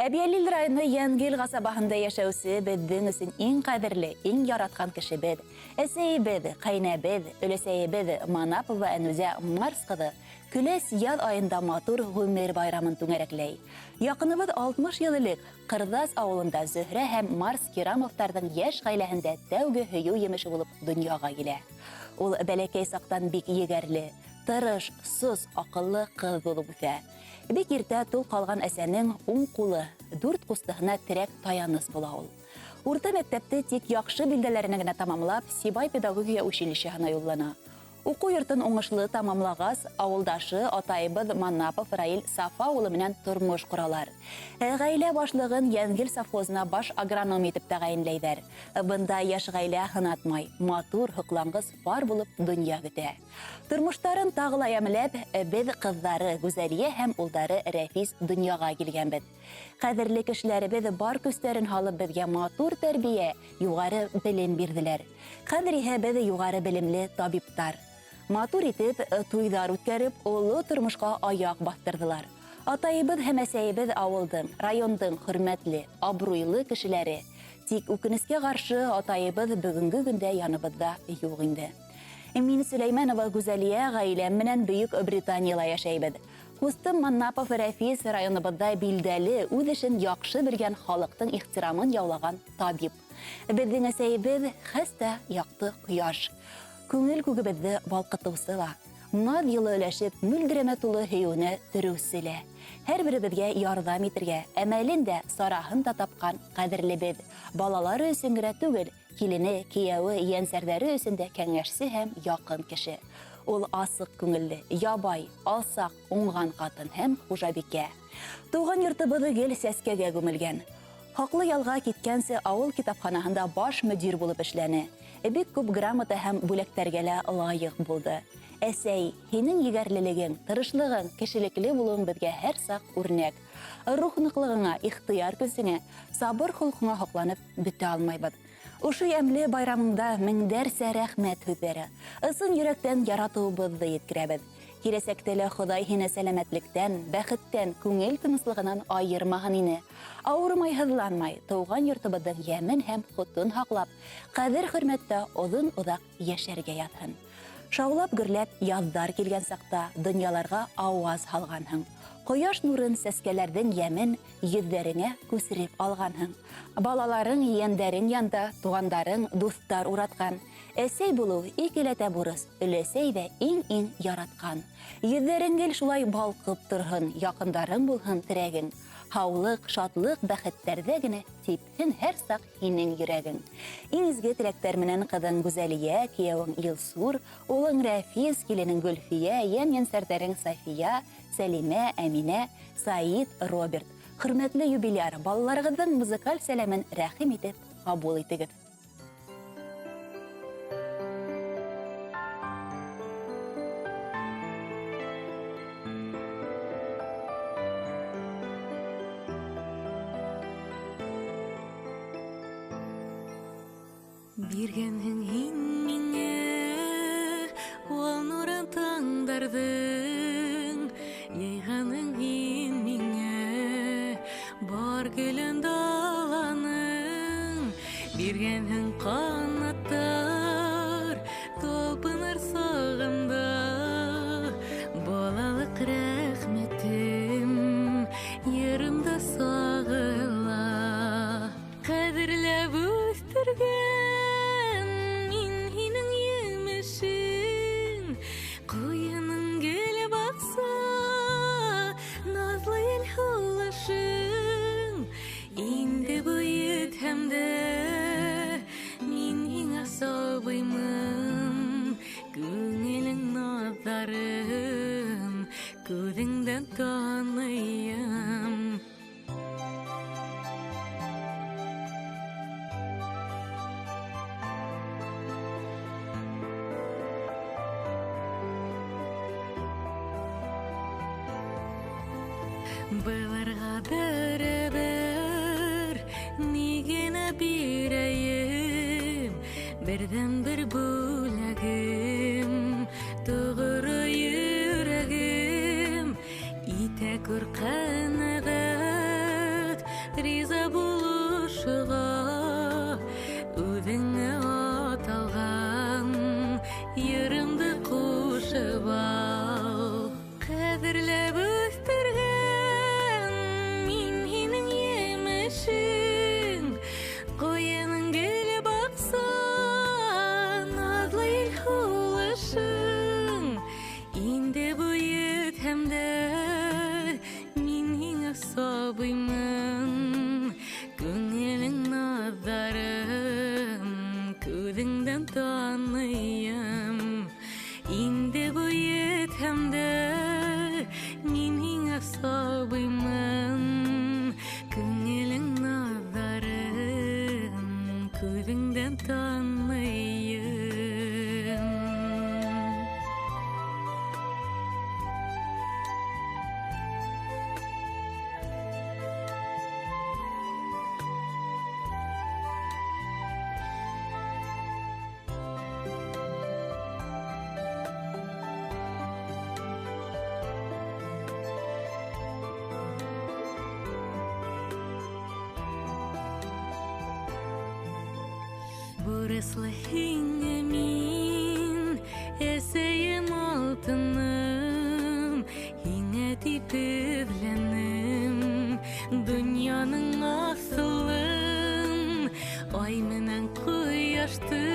Әбйәлил районы Йәнгел ҡасабаһында йәшәүсе беҙҙең өсөн иң ҡәҙерле, иң яратҡан кешебеҙ, әсәйебеҙ, ҡәйнәбеҙ, өләсәйебеҙ Манапова Әнүзә Марс ҡыҙы көләс яҙ айында матур ғүмер байрамын түңәрәкләй. Яҡыныбыҙ 60 йыл элек Ҡырҙас ауылында Зөһрә һәм Марс Кирамовтарҙың йәш ғаиләһендә тәүге һөйөү емеше булып донъяға килә. Ул бәләкәй саҡтан бик егәрле, тырыш, сос, аҡыллы ҡыҙ булып үҫә. Бик иртә тол ҡалған әсәнең уң ҡулы, дүрт ҡустыһына терәк таяныс була ул. Урта мәктәпте тик яҡшы билдәләренә генә тамамлап, Сибай педагогия училищеһына юллана. Уҡыу йортон уңышлы тамамлағас, ауылдашы атайыбыҙ Манапов Раил Сафа улы менән тормош ҡоралар. Ғаилә башлығын Йәнгел совхозына баш агроном итеп тәғәйенләйҙәр. Бында йәш ғаилә һынатмай, матур, һоҡланғыс пар булып донъя көтә. Тормоштарын тағы ла йәмләп, беҙ ҡыҙҙары Гүзәлиә һәм улдары Рәфис донъяға килгәнбеҙ. Ҡәҙерле кешеләребеҙ бар көстәрен һалып беҙгә матур тәрбиә, юғары белем бирҙеләр. Хәҙер иһә беҙ юғары белемле табиптар. Матур итеп туйҙар үткәреп, оло тормошҡа аяҡ баҫтырҙылар. Атайыбыҙ һәм әсәйебеҙ ауылдың, райондың хөрмәтле, абруйлы кешеләре. Тик үкенескә ҡаршы, атайыбыҙ бөгөнгө көндә яныбыҙҙа юҡ инде. Мин Сөләймәнова Гүзәлиә ғаиләм менән Бөйөк Британияла йәшәйбеҙ. Ҡустым Маннапов Рәфис районыбыҙҙа билдәле, үҙ эшен яҡшы белгән, халыҡтың ихтирамын яулаған табип. Беҙҙең әсәйебеҙ хәстә яҡты ҡояш. Күңел күгебеҙҙе балҡытыусы ла, наҙ йылы өләшеп, мөлдөрәмә тулы һөйөүенә төрөүсе лә. Һәр беребеҙгә ярҙам итергә, әмәлен дә, сараһын да тапҡан ҡәҙерлебеҙ. Балалары өсөн генә түгел, килене, кейәүе, ейәнсәрҙәре өсөн дә кәңәшсе һәм яҡын кеше. Ул асыҡ күңелле, ябай, алсаҡ, уңған ҡатын һәм хужабикә. Тыуған йортобоҙ гел сәскәгә күмелгән. Хаҡлы ялға киткәнсе ауыл китапханаһында баш мөдир булып эшләне. Бик күп грамота һәм бүләктәргә лә лайыҡ булды. Әсәй, һинең егәрлелегең, тырышлығың, кешелекле булыуың беҙгә һәр саҡ үрнәк. Рух ныҡлығыңа, ихтыяр көсөңә, сабыр холҡоңа һоҡланып бөтә алмайбыҙ. Ошо йәмле байрамыңда меңдәрсә рәхмәт һүҙҙәре, ысын йөрәктән яратыуыбыҙҙы еткерәбеҙ. Киләсәктә лә Хоҙай һине сәләмәтлектән, бәхеттән, күңел тыныслығынан айырмаһын ине. Ауырымай-һыҙланмай, тыуған йортобоҙҙоң йәмен һәм ҡотон һаҡлап, ҡәҙер-хөрмәттә оҙон-оҙаҡ йәшәргә яҙһын. Шаулап-гөрләп яҙҙар килгән саҡта донъяларға ауаз һалғанһың. Ҡояш нурын, сәскәләрҙең йәмен йөҙҙәреңә күсереп алғанһың. Балаларың, ейәндәрең янда, туғандарың, дуҫтар уратҡан. Әсәй булыу икеләтә бурыс, өләсәй ҙә иң-иң яратҡан. Йөҙҙәрең гел шулай балҡып торһон, яҡындарың булһын терәгең. Һаулыҡ, шатлыҡ, бәхеттәрҙә генә типһен һәр саҡ һинең йөрәгең. Иң изге теләктәр менән ҡыҙың Гүзәлиә, кейәүең Илсур, улың Рәфис, киленең Гөлфиә, йән-йәнсәрҙәрең София, Сәлимә, Әминә, Саид, Роберт. Хөрмәтле юбиляр, балаларығыҙҙың музыкаль сәләмен рәхим итеп ҡабул итегеҙ. Биргәнһең һин миңә ул нурын таңдарҙың, йыйғаның һин миңә бар гөлөн даланың. Биргәнһең ҡанаттар, талпыныр сағымда, балалыҡ рәхмәтем йырымда сағыла. Ҡәҙерләп үҫтергән мин һинең емешең, ҡуйының гел баҡса, наҙлы ел һулышың. Инде буй етһәм дә, мин һиңә сабыймын, күңелең наҙҙарын күҙеңдән таныйым. Быларға бәрәбәр ни генә бирәйем, берҙән-бер бүләгем, тоғро йөрәгем. Итә күр ҡәнәғәт, Ошоға үҙеңә аталған йырымды ҡушып ал. Ҡәҙерләп үҫтергән мин һинең емешең, ҡуйының гел баҡса, наҙлы ел һулышың. Инде буйытһам да мин һиңә сабыймын, күңелең наҙҙарын күҙеңдән таныйым. Инде буйытһам да мин һиңә сабыймын, күңелең наҙҙарын күҙеңдән таныйым. Бурыслы һиңә мин, әсәйем алтыным, һиңә тип эҙләнем донъяның аҫылын. Ай менән ҡояшты